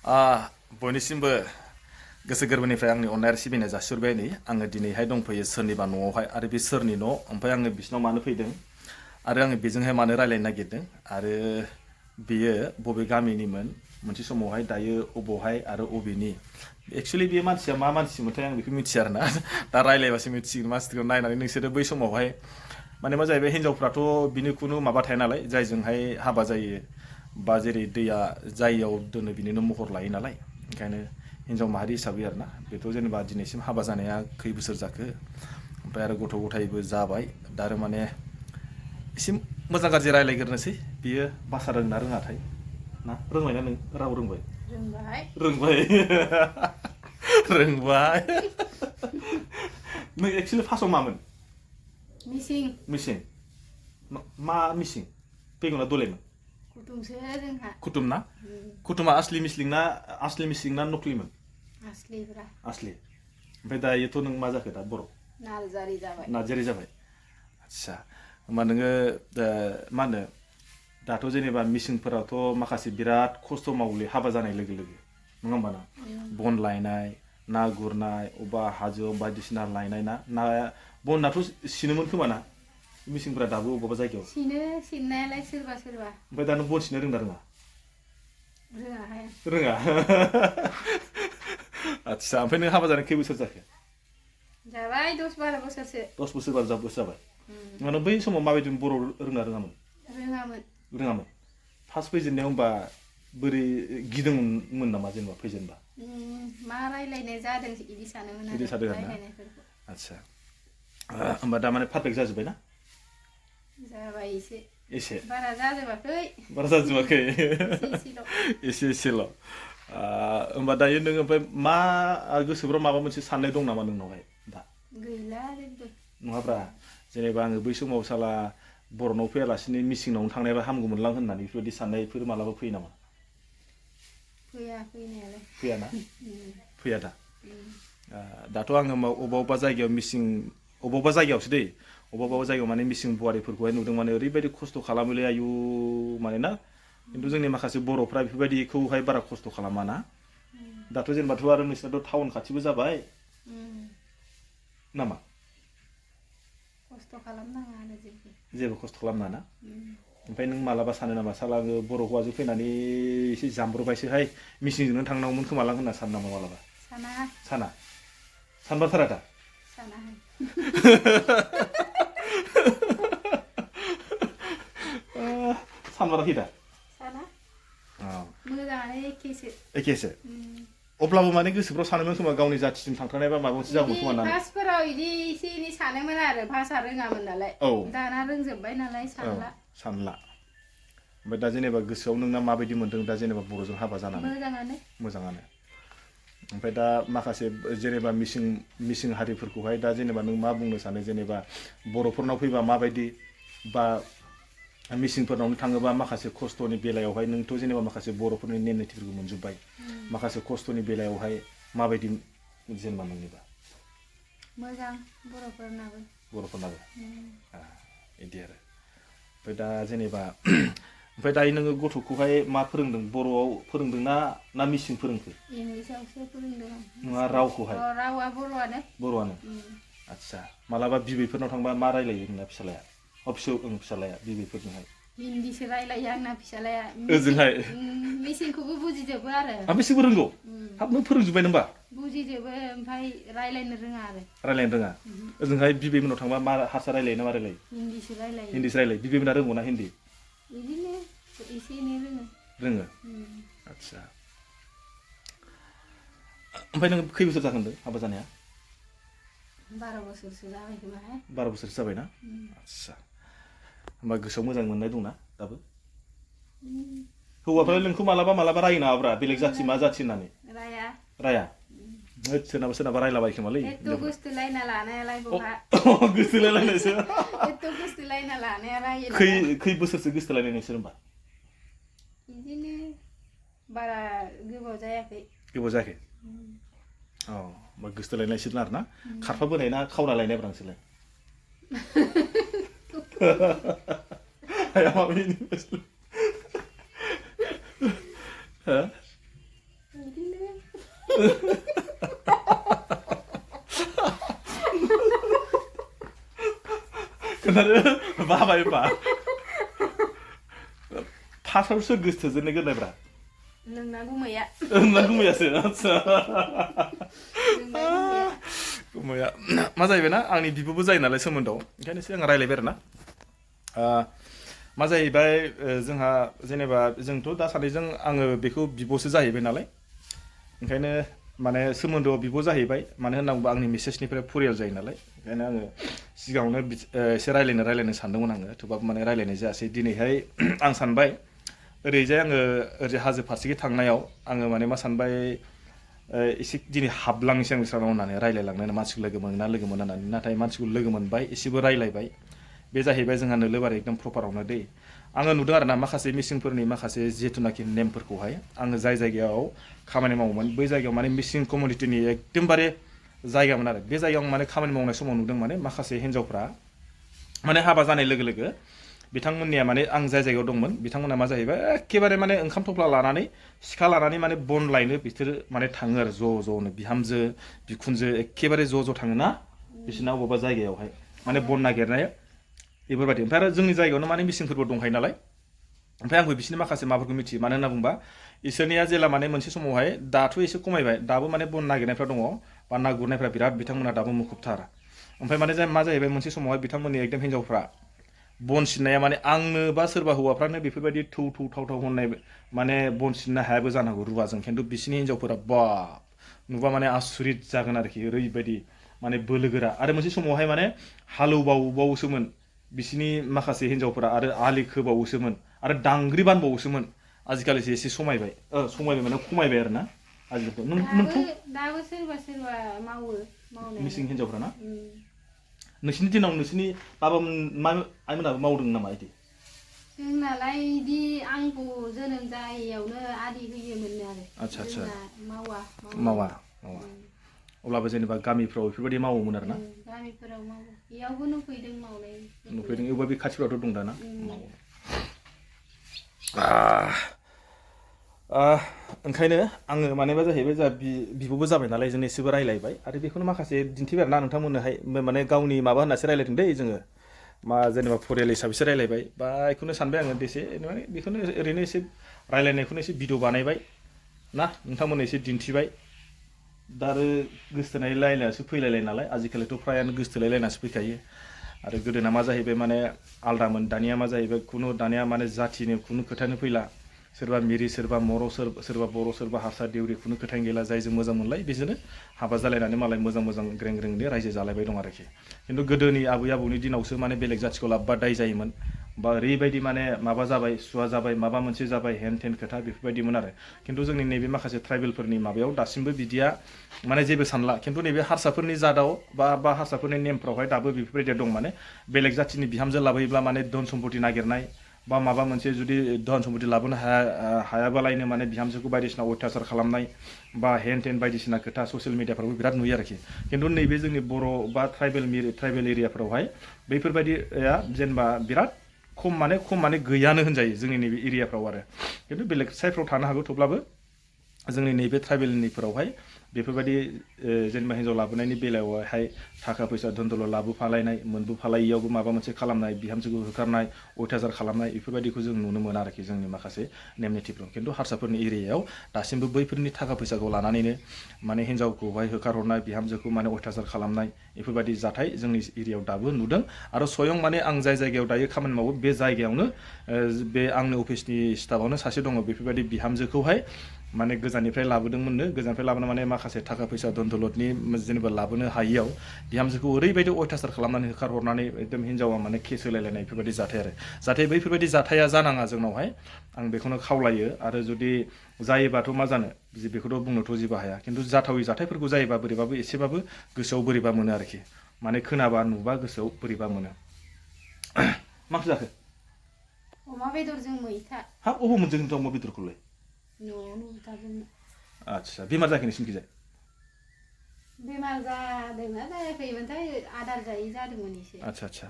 बयनिसिमबो गोसो गोरबोनिफ्राय आंनि अननाय आरो सिबिनाय जासिहरबाय नै आङो दिनैहाय दंफैयो सोरनिबा न'आवहाय आरो बे सोरनि न' ओमफ्राय आङो बिसिनाव मानो फैदों आरो आङो बेजोंहाय मानो रायलायनो नागिरदों आरो बेयो बबे गामिनिमोन मोनसे समावहाय दायो अबावहाय आरो अबेनि एक्सुवेलि बे मानसिया मा मानसिमोनथाय आं बेखौ मिथिया आरोना दा रायलायबासो मिथिसिगोन मानसिखौ नायनानै नोंसोरो बै समावहाय माने मा जाहैबाय हिनजावफ्राथ' बिनि खुनु माबा थाया नालाय जायजोंहाय हाबा जायो बा जेरै दैया जाययाव दोनो बिनिनो महर लायो नालाय ओंखायनो हिनजाव माहारि हिसाबै आरोना बेथ' जेनेबा दिनैसिम हाबा जानाया खै बोसोर जाखो ओमफ्राय आरो गथ' गथायबो जाबाय दा आरो माने एसे मोजां गाज्रि रायलायग्रोनोसै बियो भाषा रोंना रोङाथाय ना रोंबायना नों राव रोंबाय रोंबाय रोंबाय नों एक्सुवेलि फार्स्टआव मामोन मिसिं मा मिसिं फैगौना दलेमोन कुटुमसो जोंहा कुटुम ना कुटुमा असलि मिसिं ना नक्लिमोन असलि ओमफ्राय दायोथ' नों मा जाखो दा बर' नार्जारि जाबाय आदसा होमबा नोङो मा होनो दाथ' जेनेबा मिसिंफोरावथ' माखासे बिराद खस्थ' मावोलै हाबा जानाय लोगो लोगो नङा होमबा ना बन लायनाय ना गुरनाय अबा हाजोआव बायदिसिना लायनाय ना बनाथ' सिनोमोन खोमा ना मिसिंफोरा दाबो अबेबा जायगायाव सिननायालाय सोरबा ओमफ्राय दा नों बन सिनो रोंना रोङा रोङा आदसा ओमफ्राय नों हाबा जानाय खै बोसोर जाखो जाबाय 10-12 बोसोरसो 10 बोसोर 12 बोसोर जाबाय माने बै समाव माबायदि बर' रोङामोन फार्स्ट फैजेननायाव होमबा बोरै गिदोंमोन नामा जेनेबा फैजेनबा मा रायलायनाय जादों इदि सानोमोन आरो रायलायनायफोरखौ आदसा होमबा दा माने पारफेक्ट जाजोब्बाय ना जाबाय एसे बारा जाजोबाखै एसेल' होमबा दायो नोङो ओमफ्राय मा गोसोफ्राव माबा मोनसे साननाय दं नामा नोंनावहाय दा गैला जेबो नङाब्रा जेनेबा आङो बै समाव साला बर'नाव फैयालासिनो मिसिंनावनो थांनायबा हामगौमोनलां होननानै बेफोरबायदि साननायफोर मालाबा फैयो नामा फैनायालाय फैयाना फैया दा दाथ' आङो अबेबा जायगायाव अबेबा जायगायावसो दै अबेबा जायगायाव माने मिसिं बुवारिफोरखौहाय नुदों माने ओरैबायदि खस्थ' खालामोलै आयु माने ना खिन्थु जोंनि माखासे बर'फ्रा बेफोरबायदिखौहाय बारा खस्थ' खालामा ना दाथ' जेनेबाथ' आरो नोंसिनाथ' टाउन खाथिबो जाबाय नामा खस्थ' खालामनाङा आरो जेबो खस्थ' खालामनाङा ना ओमफ्राय नों मालाबा सानो नामा साला आङो बर' हौवाजों फैनानै एसे जाम्ब्रबायसोहाय मिसिंजोंनो थांनांगौमोन खोमालां होनना सानो नामा मालाबा सानबाथारा दा सानमाराखै दा मोजाङानो एखेसो अब्लाबो माने गोसोफ्राव सानोमोन खोमा गावनि जाथिसिम थांथारनायबा माबा मोनसे जागौमोन खोमा ना फार्स्टफोराव इदि एसे एनै सानोमोन आरो भाषा रोङामोन नालाय दाना रोंजोब्बाय नालाय सानला ओमफ्राय दा जेनेबा गोसोआव नोंना माबायदि मोनदों दा जेनेबा बर'जों हाबा जानानै मोजाङानो ओमफ्राय दा माखासे जेनेबा मिसिं हारिफोरखौहाय दा जेनेबा नों मा बुंनो सानो जेनेबा बर'फोरनाव फैबा माबायदि बा मिसिंफोरनावनो थाङोबा माखासे खस्थ'नि बेलायावहाय नोंथ' जेनेबा माखासे बर'फोरनि नेम निथिफोरखौ मोनजोब्बाय माखासे खस्थ'नि बेलायावहाय माबायदि जेनेबा नोंनिबा मोजां बर'फोरनाबो बिदि आरो ओमफ्राय दा जेनेबा ओमफ्राय दायो नोङो गथ'खौहाय मा फोरोंदों बर'आव फोरोंदों ना मिसिं फोरोंखो इंलिसावसो फोरोंदों नङा रावखौहाय रावा बर'आनो आदसा मालाबा बिबैफोरनाव थांबा मा रायलायो नोंना फिसालाया फिसालाया बिबैफोरजोंहाय हिन्दीसो रायलायो आंना फिसालाया ओजोंहाय मिसिंखौबो बुजिजोबो आरो मिसिंबो रोंगौ हाब नों फोरोंजोब्बाय नोंबा बुजिजोबो ओमफ्राय रायलायनो रोङा ओजोंहाय बिबैमोनाव थांबा मा हारसा रायलायो ना मा रायलायो हिन्दीसो रायलायो बिबैमोना रोंगौना हिन्दी बिदिनो एसे एनै रोङो आदसा ओमफ्राय नों खै बोसोर जाखोनदों हाबा जानाया 12 बोसोरसो जाबाय खोमा 12 बोसोरसो जाबायना आदसा होमबा गोसोआव मोजां मोननाय दंना दाबो हौवाफ्रा नोंखौ मालाबा रायो नामाब्रा बेलेग जाथि मा जाथि होननानै राया सोरनाबा रायलाबाय खोमालै गोसथोलायना लानायालाय बहा गोसथोलायनायसो गोसथोलायना लानाया रायो खै बोसोरसो गोसथोलायनाय नोंसोर होमबा बिदिनो बारा गोबाव जायाखै होमबा गोसथोलायनायसोना आरोना खारफाबोनाय ना खावना लायनायब्रा नोंसोरलाय बिदिनो खोनादों बाबाय होमबा फार्स्टआव सोर गोसोथोजेननो गोरलायब्रा नोंना गुमैया नोंना गुमैयासो आदसा नोंना गुमैया गुमैया मा जाहैबाय ना आंनि बिब'बो जायो नालाय सोमोन्दोआव ओंखायनो एसे आं रायलायबाय आरो ना मा जाहैबाय जोंहा जेनेबा जोंथ' दा सानैजों आङो बेखौ बिब'सो जाहैबाय नालाय ओंखायनो माने सोमोन्दोआव बिब' जाहैबाय मानो होनना बुङोबा आंनि मिसेसनिफ्राय फरियाल जायो नालाय ओंखायनो आङो सिगाङावनो एसे रायलायनो सानदोंमोन आङो थेवबाबो माने रायलायनाय जायासै दिनैहाय आं सानबाय ओरैजाय आङो ओरै हाजो फारसेखै थांनायाव आङो माने मा सानबाय एसे दिनै हाबलांनोसै आं बिस्रानाव होननानै रायलायलांनो मानसिखौ लोगो मोना होननानै नाथाय मानसिखौ लोगो मोनबाय एसेबो रायलायबाय बे जाहैबाय जोंहा नोलोबारि एकदम प्रपारावनो दै आङो नुदों आरो ना माखासे मिसिंफोरनि माखासे जिथुनाखि नेमफोरखौहाय आङो जाय जायगायाव खामानि मावोमोन बै जायगायाव माने मिसिं कमिउनिटिनि एकदमबारे जायगामोन आरो बे जायगायाव आं माने खामानि मावनाय समाव नुदों माने माखासे हिन्जावफ्रा माने हाबा जानाय लोगो लोगो बिथांमोननिया माने आं जाय जायगायाव दंमोन बिथांमोना मा जाहैबाय एखेबारे माने ओंखाम थफ्ला लानानै सिखा लानानै माने बन लायनो बिसोरो माने थाङो आरो ज'नो बिहामजो बिखुनजो एखेबारे ज' थाङो ना बिसोरना बबेबा जायगायावहाय माने बन नागिरनाय बेफोरबायदि ओमफ्राय आरो जोंनि जायगायावनो माने मिसिंफोरबो दंखायो नालाय ओमफ्राय आंबो बिसोरनि माखासे माबाफोरखौ मिथियो मानो होनना बुंबा इसोरनिया जेला माने मोनसे समावहाय दाथ' एसे खमायबाय दाबो माने बन नागिरनायफ्रा दङ बा ना गुरनायफ्रा बिराद बिथांमोना दाबो मुखुबथार ओमफ्राय माने मा जाहैबाय मोनसे समावहाय बिथांमोननि एकदम हिन्जावफ्रा बन सिननाया माने आंनो बा सोरबा हौवाफ्रानो बेफोरबायदि थौ थाव होननाय माने बन सिननो हायाबो जानो हागौ रुवाजों खिन्थु बिसिनि हिन्जावफोरा बाब नुबा माने आसुरित जागोन आरोखि ओरैबायदि माने बोलोगोरा आरो मोनसे समावहाय माने हालौबावोसोमोन बिसिनि माखासे हिन्जावफोरा आरो आलि खोबावोसोमोन आरो दांग्रि बानबावोसोमोन आजिखालिसो एसे समायबाय माने खमायबाय आरो ना आजिखालि दाबो सोरबा मावो मिसिं हिन्जावफ्रा ना नोंसिनि दिनाव नोंसिनि बाबामोन आइमोनाबो मावदों नामा इदि जोंनालाय इदि आंखौ जोनोम जायैयावनो आदि होयोमोन आरो आदसा मावा अब्लाबो जेनेबा गामिफ्राव बेफोरबायदि मावोमोन आरो ना गामिफोराव मावो बेयावबो नुफैदों मावनाय नुफैदों एवबा बे खाथिफ्रावथ' दं दाना ओंखायनो आङो मानेबा जाहैबाय जा बिब'बो जाबाय नालाय जों एसेबो रायलायबाय आरो बेखौनो माखासे दिन्थिबाय आरो ना नोंथांमोननोहाय माने गावनि माबा होननासो रायलायदों दै जोङो मा जेनेबा फरियाल हिसाबैसो रायलायबाय बा बेखौनो सानबाय आङो एसे माने बेखौनो ओरैनो एसे रायलायनायखौनो एसे भिडिअ बानायबाय ना नोंथांमोननो एसे दिन्थिबाय दा आरो गोसथोनायलायनासो फैलायलाय नालाय आजिखालिथ' फ्रायानो गोसथोलायलायनासो फैखायो आरो गोदोना मा जाहैबाय माने आलदामोन दानिया मा जाहैबाय दानिया माने जाथिनि खुनु खोथायानो फैला सोरबा मिरि सोरबा बर' सोरबा हारसा देउरि खुनु खोथायानो गैला जायजों मोजां मोनलाय बिजोंनो हाबा जालायनानै मालाय मोजां ग्रें ग्रेंनि रायजो जालायबाय दं आरोखि खिन्थु गोदोनि आबै आबौनि दिनावसो माने बेलेग जाथिखौ लाबोबा दाय जायोमोन बा ओरैबायदि माने माबा जाबाय सुवा जाबाय माबा मोनसे जाबाय हेन थेन खोथा बेफोरबायदिमोन आरो खिन्थु जोंनि नैबे माखासे ट्राइबेलफोरनि माबायाव दासिमबो बिदिया माने जेबो सानला खिन्थु नैबे हारसाफोरनि जादाव बा हारसाफोरनि नेमफ्रावहाय दाबो बेफोरबायदिया दं माने बेलेग जाथिनि बिहामजो लाबोयोब्ला माने धन सम्पति नागिरनाय बा माबा मोनसे जुदि धन सम्पति लाबोनो हायाबालायनो माने बिहामजोखौ बायदिसिना अयथासार खालामनाय बा हेन टेन बायदिसिना खोथा ससियेल मिडियाफ्रावबो बिराद नुयो आरोखि खिन्थु नैबे जोंनि बर' बा ट्राइबेल एरियाफ्रावहाय बैफोरबायदिया जेनेबा बिराद खम माने गैयानो होनजायो जोंनि नैबे एरियाफ्राव आरो खिन्थु बेलेग साइडफ्राव थानो हागौ थेवब्लाबो जोंनि नैबे ट्राइबेलनिफोरावहाय बेफोरबायदि जेनेबा हिन्जाव लाबोनायनि बेलायावहाय थाखा फैसा धोन दौलत लाबोफालायनाय मोनबोफालायियावबो माबा मोनसे खालामनाय बिहामजोखौ होखारनाय अयथासार खालामनाय बेफोरबायदिखौ जों नुनो मोना आरोखि जोंनि माखासे नेम निथिफ्राव खिन्थु हारसाफोरनि एरियायाव दासिमबो बैफोरनि थाखा फैसाखौ लानानैनो माने हिन्जावखौहाय होखारहरनाय बिहामजोखौ माने अयथासार खालामनाय बेफोरबायदि जाथाय जोंनि एरियायाव दाबो नुदों आरो स्वयं माने आं जाय जायगायाव दायो खामानि मावो बे जायगायावनो बे आंनि अफिसनि स्टाफआवनो सासे दङ बेफोरबायदि बिहामजोखौहाय माने गोजाननिफ्राय लाबोनो माने माखासे थाखा फैसा धन दौलतनि जेनेबा लाबोनो हायियाव बिहामजोखौ ओरैबायदि अयथासार खालामनानै होखारहरनानै एकदम हिन्जावा माने केस होलायलायनाय बेफोरबायदि जाथाय आरो जाहाथे बैफोरबायदि जाथाया जानाङा जोंनावहाय आं बेखौनो खावलायो आरो जुदि जायोबाथ' मा जानो बेखौथ' बुंनोथ' जेबो हाया खिन्थु जाथावै जाथायफोरखौ जायोबा बोरैबाबो एसेबाबो गोसोआव बोरैबा मोनो आरोखि माने खोनाबा नुबा गोसोआव बोरैबा मोनो मा ओंख्रि जाखो अमा बेदरजों मैथा हाब अबाव मोनदों नोंथ' अमा बेदरखौलाय न'आवनो बुथारदोंमोन आदसा बेमार जायाखै नोंसिनिखैजाय बेमार जादोंना जायाखैमोनथाय आदार जायै जादोंमोन एसे आदसा